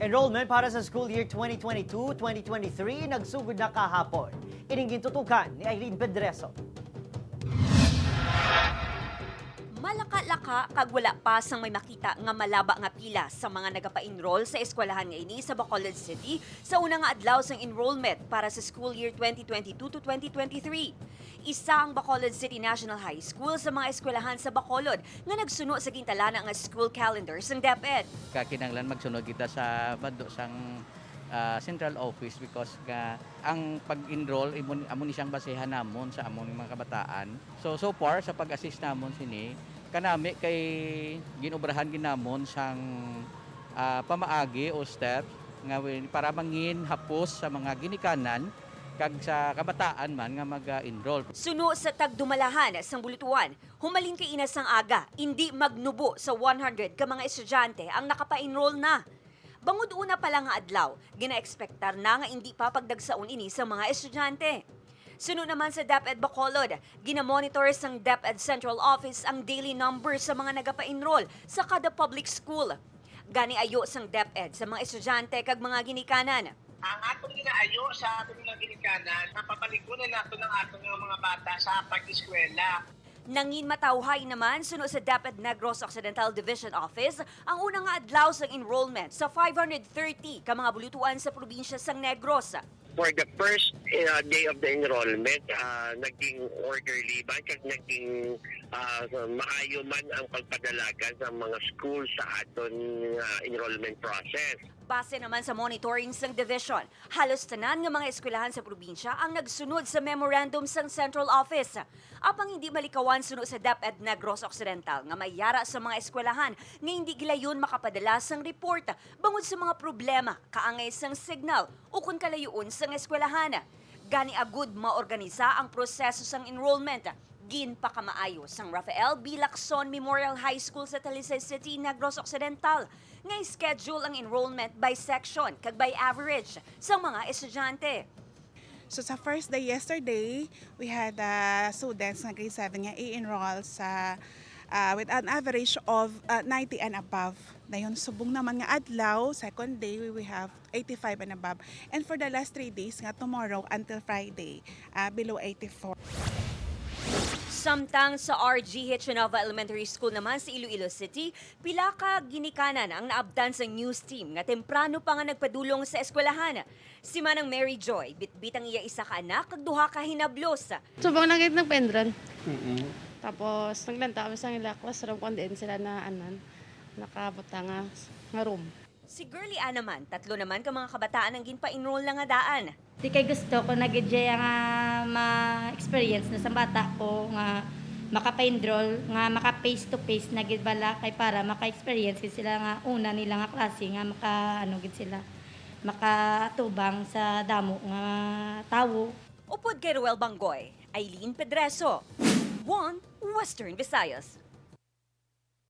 Enrollment para sa school year 2022-2023 nagsugod na kahapon. Ining gintutukan ni Eileen Pedreso. Malaka-laka kag wala pa sang may makita nga malaba nga pila sa mga nagapa-enroll sa eskwelahan nga ini sa Bacolod City sa unang nga adlaw sang enrollment para sa school year 2022 to 2023. Isa ang Bacolod City National High School sa mga eskwelahan sa Bacolod nga nagsuno sa gintalana nga school calendar sang DepEd. Kakinanglan magsunod kita sa bado sang central office because nga ang pag-enroll imo amo ni siyang basehan namon sa amon mga kabataan. So so far sa pag-assist namon sini kanami kay ginobrahan ginamon sang pamaagi o steps nga para mangin hapos sa mga ginikanan kag sa kabataan man nga mag-enroll. Suno sa tagdumalahan sang Bulutwan, humalin kay ina sang aga, hindi magnubo sa 100 ka mga estudyante ang nakapa-enroll na. Bangod una pa lang nga adlaw, gina-ekspektar na nga hindi pa pagdagsaon ini sa mga estudyante. Suno naman sa DepEd Bacolod, ginamonitor sang DepEd Central Office ang daily number sa mga nagapa-enroll sa kada public school. Gani ayo sang DepEd sa mga estudyante kag mga ginikanan. Ang atong ginaayo sa atong mga ginikanan, napabalikunan nato ng atong mga bata sa pag-eskwela. Nangin matawhay naman suno sa DepEd Negros Occidental Division Office ang unang nga adlaw sang enrollment sa 530 ka mga bulutuan sa probinsya sang Negros. For the first day of the enrollment, naging orderly ba kag naging maayo man ang pagpadalagan sa mga school sa aton enrollment process. Base naman sa monitoring sang division, halos tanan nga mga eskwelahan sa probinsya ang nagsunod sa memorandum sang Central Office. Apang hindi malikawan suno sa DepEd Negros Occidental nga mayara sa mga eskwelahan nga hindi gilayon makapadala sang report bangod sa mga problema kaangay sang signal o kung kalayoon sang eskwelahan. Gani agud maorganisa ang proseso sang enrollment. Ginpakamaayo sang Rafael B. Lacson Memorial High School sa Talisay City, Negros Occidental nga schedule ang enrollment by section kag by average sa mga estudyante. So sa first day yesterday, we had students na grade 7 nga i-enroll sa with an average of 90 and above. Dayon subong naman nga adlaw, second day, we have 85 and above. And for the last 3 days nga tomorrow until Friday, below 84. Samtang sa RG Hechanova Elementary School naman sa Iloilo City, pila ka ginikanan ang naabdan sa news team nga temprano pa nga nagpadulong sa eskwelahan. Si Manang Mary Joy, bitbit ang iya isa ka anak kag duha ka hinablos. Subong lang gid nagpa-enroll. Tapos naglanta kami sa ila classroom kung diin sila na anan nakabuta nga nga room. Si Girlie Ann naman, tatlo naman ka mga kabataan ang ginpa-enroll na nga daan. Di kay gusto ko na gid siya nga ma-experience na sa bata ko nga makapa-enroll nga maka face to face na gid bala kay para maka-experience gid sila nga una nila nga klase nga maka ano gid sila makatubang sa damo nga tawo. Upod kay Ruel Banggoy, Eileen Pedreso, One Western Visayas.